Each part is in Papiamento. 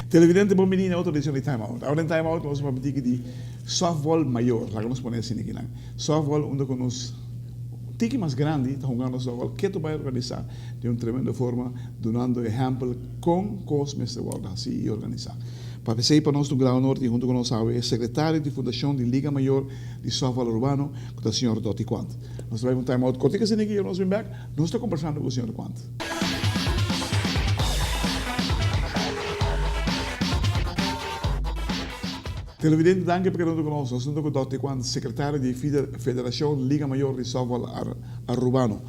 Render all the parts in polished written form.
Televidente bon bini na otro edicion di Time Out. Awor den Time Out nos papia tiki di softball mayor, laga nos pone asina kinan. Softball unda cu nos tiki mas grandi ta hungando softball ketu bay organisa den un tremendo forma dunando ehempel con cos mester wordo haci y organisa. Pa pesey pa nos ta un gran honor tin hunto cu nos awe e secretario di fundacion di Liga Mayor di Softball Arubano cu ta señor Dotty Quant. Nos ta bay un time out cortico asina aki y nos bin bek nos ta combersando cu señor Quant. Televidente danki pa keda hunto cu nos. Nos hunto cu Dotty Quant secretario di Federacion Liga Mayor di Softball Arubano.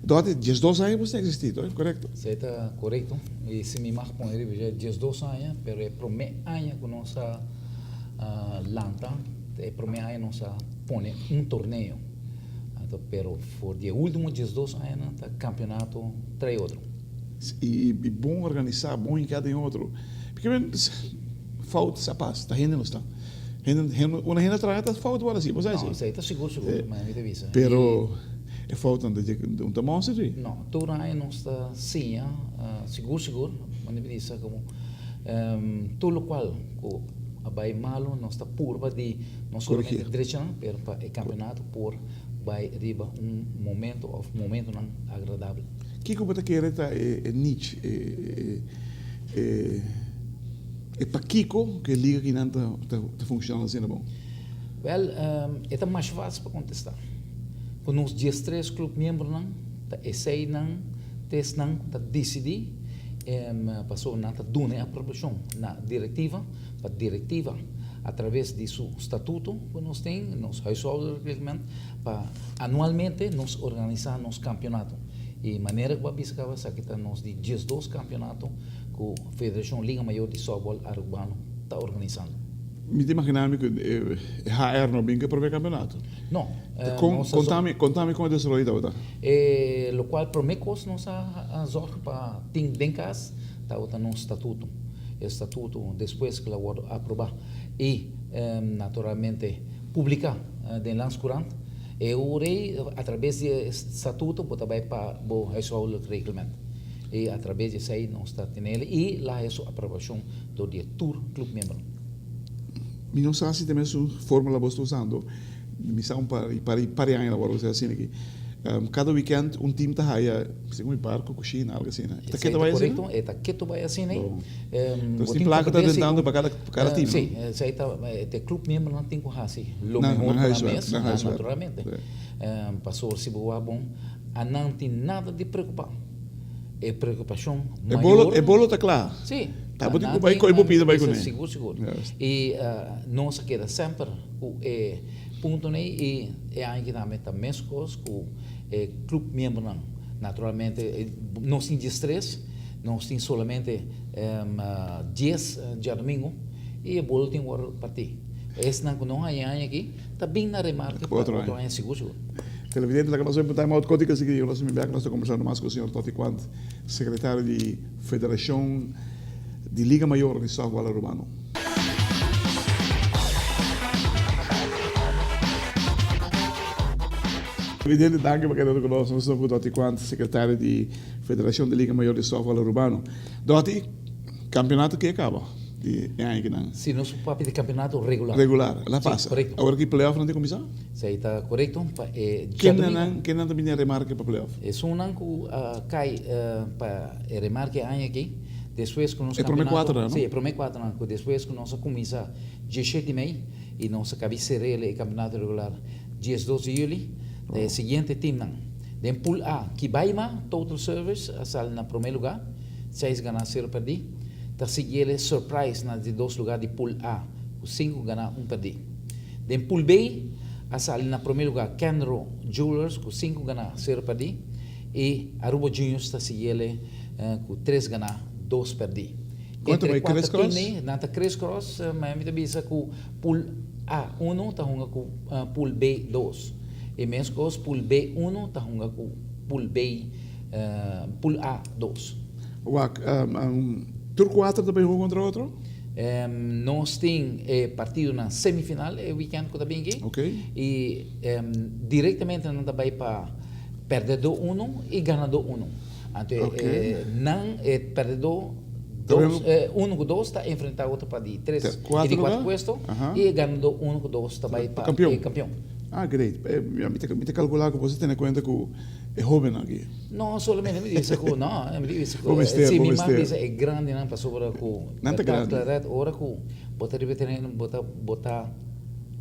Dotty, diesdos aña bo sta existi, to? Corecto? Esei ta corecto. Y si mi mag pone riba dje, diesdos aña, pero e prome aña cu nos a lanta, e prome aña nos a pone un torneo. Anto, pero for di e ultimo diesdos añanan ta campeonato trae otro. Y bon organisa, bon hinca den otro. Porque men, fout sa pas, ta hende nos ta. Hende, hende, una hende traha ta fout wòrdu así, bo sa esei? No, esei ta sigur sigur, ma mi ta bisa. Pero e foutnan ta dje un ta monster dje. No, tur aña nos ta siña sigur sigur, mi ta bisa komo tur lokual ku a bai malu nos ta purba di no solamente drecha nan, pero pa e kampeonato por bai riba un momento òf momentonan agradabel. Kiko bo ta kere ta e niche, e e. E pakiko ku e liga kinan ta funshonando asina bon? Wèl, e ta masha fásil pa kontestá. Ku nos diestres klup miembronan ta eseinan ta esnan ku ta disidí, pasobra nan ta duna e aprobashon na direktiva, pa direktiva atraves di su statuto ku nos tin, nos huishoudreglement, pa anualmente nos organisá nos kampionato. I manera ku bo a bisa kaba esaki ta nos di diesdos kampionato ku Federashon Liga Mayor di Softball Arubano ta organisando. Mi ta imagina mi ku e HR no bin ku e prome kampeonato. No. Kon, kontami, kontami kon e desaroyo tabata. E lokual prome kos nos a zorg pa tin den kas tabata nos statuto. E statuto despues ku el a wòrdu aprobá i naturalmente publiká den Landscourant, e ora ei atrabes di e statuto bo ta bai pa bo huishoudelijk reglement. I atrabes di esei nos ta tenel i laha su aprobashon dor di e tur club miembronan. Mi no sa si ta mesun formula bo sta usando, mi sa un par par di aña awor bo sa asina aki, kada weekend un team ta haya segun mi barco, cushina, algo asina. Ta ke ta bai asina? Esei ta corecto, e ta ke ta bai asina. Entonces tin placa ta drentando pa kada kada team, no? Si, esei ta e club miembronan tin cu haci lo mehor pa nan mes, naturalmente. Pasobra si bo wak bon, anan tin nada di preocupa. E preokupashon mayor. E bolo ta kla. Sí. Ta bo tin ku bai koe bo pida bai kuné. Sigur sigur. I nos a keda semper ku e puntonan ei i e aña aki tambe ta meskos ku e klup miembronan. Naturalmente nos tin diestres, nos tin solamente dies djadumingu i e bolo tin wòrdu partí. Esnan ku no haña e aña aki ta bin na remarke pa otro aña sigur sigur. Televidente laga nos bai time out koti kasi ki nos mi bek nos ta kombersando mas ku señor Toti Quant, sekretario di Federashon di Liga Mayor di Softball Arubano. Televidente danki pa keda ku nos, nos ta ku Toti Quant, sekretario di Federashon di Liga Mayor di Softball Arubano. Doti, kampeonato ke kaba di e aña kinan? Si nos papia di kampeonato regular. Regular, la pasa. Si, korekto. Awor ki playoff nan tin kuminsá? Esei ta korekto pa e djadumingu. Kennan ta bini a remarke pa playoff? Esunnan ku a kai pa e remarke e aña aki, despues ku nos E prome kuaternan, no? Si, e prome kuaternan, ku despues ku nos a kuminsá diesshete di mei i nos a kabi ser'el e kampeonato regular diesdos di yüli, ta e siguiente timnan. Den pool A, Kibaima Total Service a sali na prome lugá, seis ganá, sero pèrdí. Ta siguiel e Surprise na di dos lugá di pool A, ku sinku ganá, un pèrdí. Den Pool B a sali na prome lugar Kenro Jewelers ku sinku ganá, sero pèrdí i Aruba Juniors ta siguiele ku tres ganá, dos pèrdí. Kuantu Entre bai kuater Criss Cross? team ei nan ta Criss Cross, Miami ta bisa ku Pool A uno ta hunga ku Pool B dos i meskos Pool B uno ta hunga ku Pool B Pool A dos. Wak, tur kuater ta bay hunga kontra otro? Nos tin e partidonan semifinal e weekend ku ta bin aki. I direktamente nan ta bay pa pèrdèdó uno i ganadó uno. Anto nan e pèrdèdó dos uno ku dos ta enfrentá otro pa di tres i di kuater puesto i e ganadó uno ku dos ta bay pa e kampion. Ah great. Mi ta kalkulá ku boso tene kuenta ku e hóbennan aki. No solamente mi bisa ku no, mi bisa ku si mi mas bisa e grandinan pasobra ku Nan ta grandi. Claret ora ku bo ta riba tereno bo ta bo ta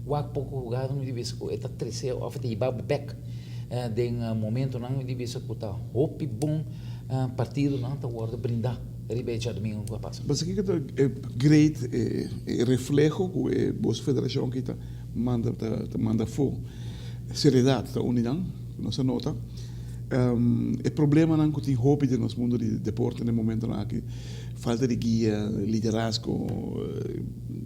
wak poko hugado mi bisa ku e ta trese òf e ta hiba bo bèk den momentonan mi bisa ku ta hopi bon partidonan ta wòrdu brindá riba e djadumingu ku a pasa. Pasobra kiko ta e great e refleho ku e boso federashon aki ta manda ta manda afó? Seriedad ta uni nan, nos a nota. E problemanan ku tin hopi den nos mundu di deporte na e momentonan aki, falta di guia, liderazgo,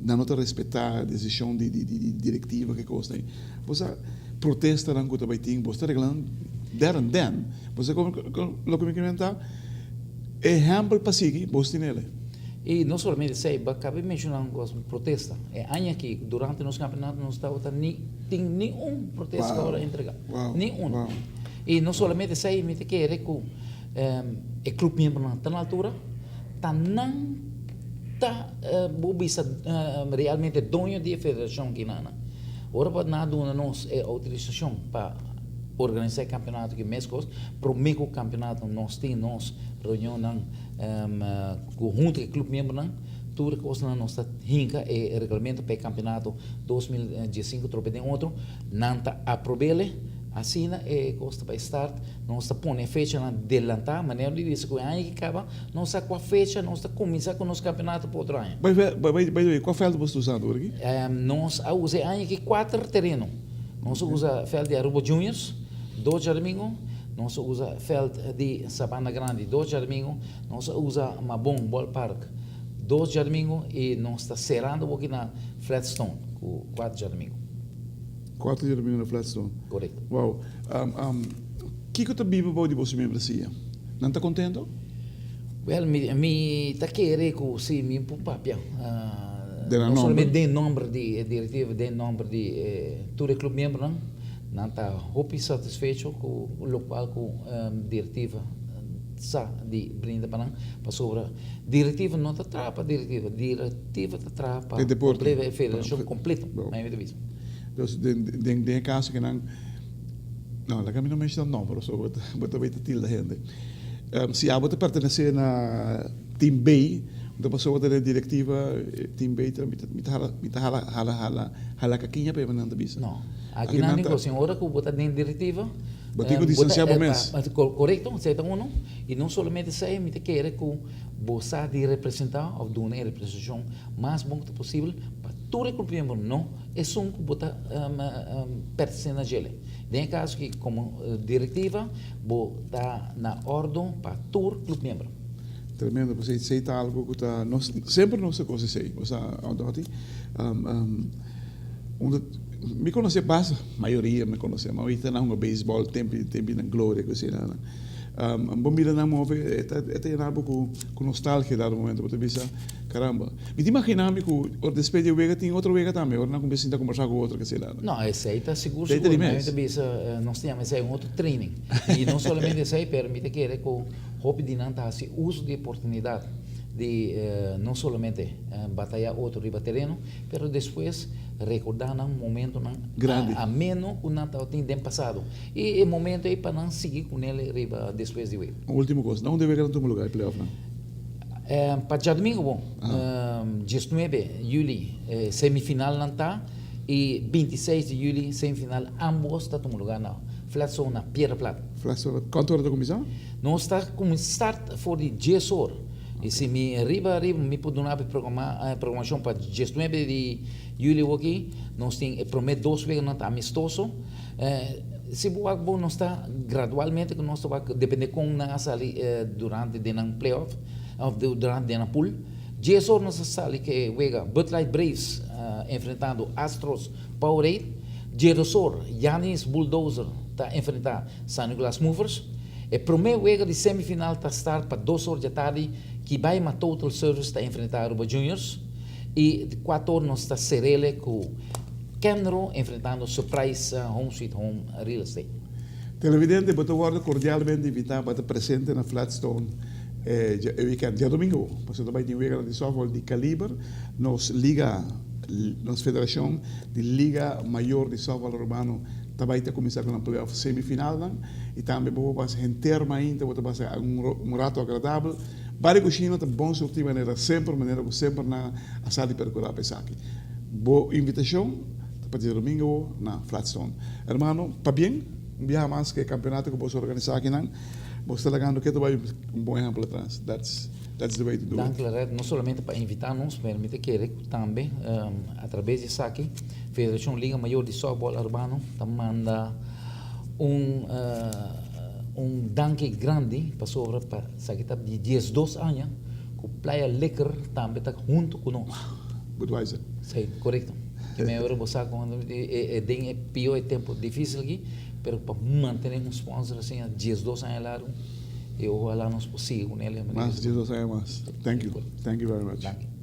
nan no ta respetá desishon di direktiva, ke kosnan ei. Bo sa protestanan ku ta bai tin, bo ta regla nan der en den. Bo sa loke mi kier ta? Ehèmpel pa sigui, bo tin el. I no solamente esei, bo a kaba di menshoná un kos, protesta. E aña aki, durante nos kampeonato nos tabata ni tin ni un protesta ku a wòrdu entregá. Ni un. I no solamente esei, mi ta kere ku e club miembronan ta na altura, ta nan ta bo bisa realmente doño di e federashon kinan. Ora bo nan a duna nos e outorisashon pa organisá e kampeonato aki meskos, promé ku kampeonato nos tin nos reunionnan ku huntu ku e club miembronan, tur e kosnan nos ta hinka e reglamento pa e kampeonato 2015 trope den otro. Nan ta aprob'el, asina e kos ta bai start, nos ta pone e fechanan delantá, manera di bisa ku e aña ki kaba, nos sa kua fecha nos ta kuminsá ku nos kampeonato pa otro aña. Bai bai bai bai kua vèlt bo sta usando ora aki? Nos a usa e aña aki kuater tereno. Nos a usa vèlt di Aruba Juniors, dos djadumingu, nos a usa vèlt di Sabana Grandi, dos djadumingu, nos a usa Mabon Ballpark, dos djadumingu i nos ta serando bo aki na Flatstone ku kuater djadumingu. Kuater djadumingu na Flatstone? Korekto. Wow. Kiko ta biba bou di boso membresia? Nan ta kontento? Wèl, mi ta kere ku si mi por papia, Den nan no nòmber? solamente den nòmber di e direktiva, den nòmber di tur e klub miembronan, nan ta hopi satisfecho ku lokual ku direktiva sa di brinda pa nan, pasobra direktiva no ta traha pa direktiva, direktiva ta traha pa E deporte. e federashon kompleto, Bo. mi ta bisa. Dus den e kaso ku nan, no, laga mi no menshona nòmber pasobra bo ta bo ta bay ta tilda hende. Si abo ta pertenesé na Team B, bo ta pasobra ta den direktiva Team B ta mi ta hala mi ta hala hala hala hala kakiña pa e nan ta bisa. No, aki nan negosia ora ku bo ta den direktiva. Bo tin ku distansiá bo mes. Korekto, esei ta uno. I no solamente esei, mi ta kere ku bo sa di representá òf duna e representashon mas bon ku ta posibel pa tur e grupo miembro, no esun ku bo ta pertenesé na djele. Den e kaso aki komo direktiva bo ta na òrdu pa tur club miembro. Tremendo, pasobra esei ta algu ku ta nos semper nos ta gosa esei, bo sa Dòti. Unda mi konosé basta, mayoria mi konosé, ma ahorita nan hunga beisbòl tempu tempu nan gloria ku esei nan. Bo mira nan move e ta e ta yena bo ku ku nostalgia dado momento bo ta bisa caramba. Mi ta imagina mi ku ora despues di e wega tin otro wega tambe ora nan kuminsá sinta kombersá ku otro kesei nan. No, esei ta sigur sigur. Mi ta bisa nos ta yama esei un otro training. I no solamente esei pero mi ta kere ku hopi di nan ta hasi uso di e oportunidat di no solamente bataya otro riba tereno pero despues rekordá nan momentonan ameno ku nan tabatin den pasado. I e momento ei pa nan sigui ku nel riba despues di wega. Un ultimo kos, na unda e wega nan tuma luga e playoffnan? Pa djadumingu bon, 19 juli semifinalnan ta i 26 di juli semifinal ambos ta tuma luga na Flatstone na Piedra Plat. Flatstone, kuantu ora ta kuminsá? Nos ta kuminsá start for di dies or i si mi riba riba mi por duna bo e programashon pa 19 di juli awoki nos tin e prome dos weganan ta amistoso. Si bo wak bo nos ta gradualmente ku nos ta wak depende kon nan a sali durante den nan playoff of durante den nan pool. Dies or nos a sali ku e wega Bud Light Braves enfrentando Astros Powerade. Diedos or Yanis Bulldozer ta enfrenta San Nicolas Movers. E promé wega di semifinal ta start pa 2 or di atardi, Kibaima Total Service ta enfrentá Aruba Juniors i 4 or nos ta ser'é ku Kenro enfrentando Surprise Home Sweet Home Real Estate. Televidente, bo ta wòrdu kordialmente invitá pa ta presente na Flatstone e weekend, djadumingu, pasobra ta bai tin wega di softball di kaliber. Nos liga, nos federashon di Liga Mayor di Softball Arubano ta bai ta kuminsá ku nan playoff semifinalnan i tambe bo por pasa henter mainta, bo ta pasa un rato agradabel. Bari kushina ta bon surtí manera semper, manera ku semper nan a sa di perkurá pa esaki. Bo invitashon ta pa djadumingu na Flatstone. Hermano, pabien un biaha mas ku e kampeonato ku boso organisá akinan. Bo sta lagando ke ta bai un bon ehèmpel atras. That's the way to do it. Danki, Laret, no solamente pa invitá nos, pero mi ta kere ku tambe atrabes di esaki Federashon Liga Mayor di Softball Arubano ta manda un danki grandi pasobra pa esaki ta di 12 aña ku Playa Liquor tambe ta huntu ku nos. Budweiser. Si, korekto. Ke mi ora bo sa kon den e pió e tempu difísil aki, pero pa mantené un sponsor asina 12 aña largu, i ojalá nos por sigui ku nel. Mas 12 aña mas. Thank you. Thank you very much. Danki.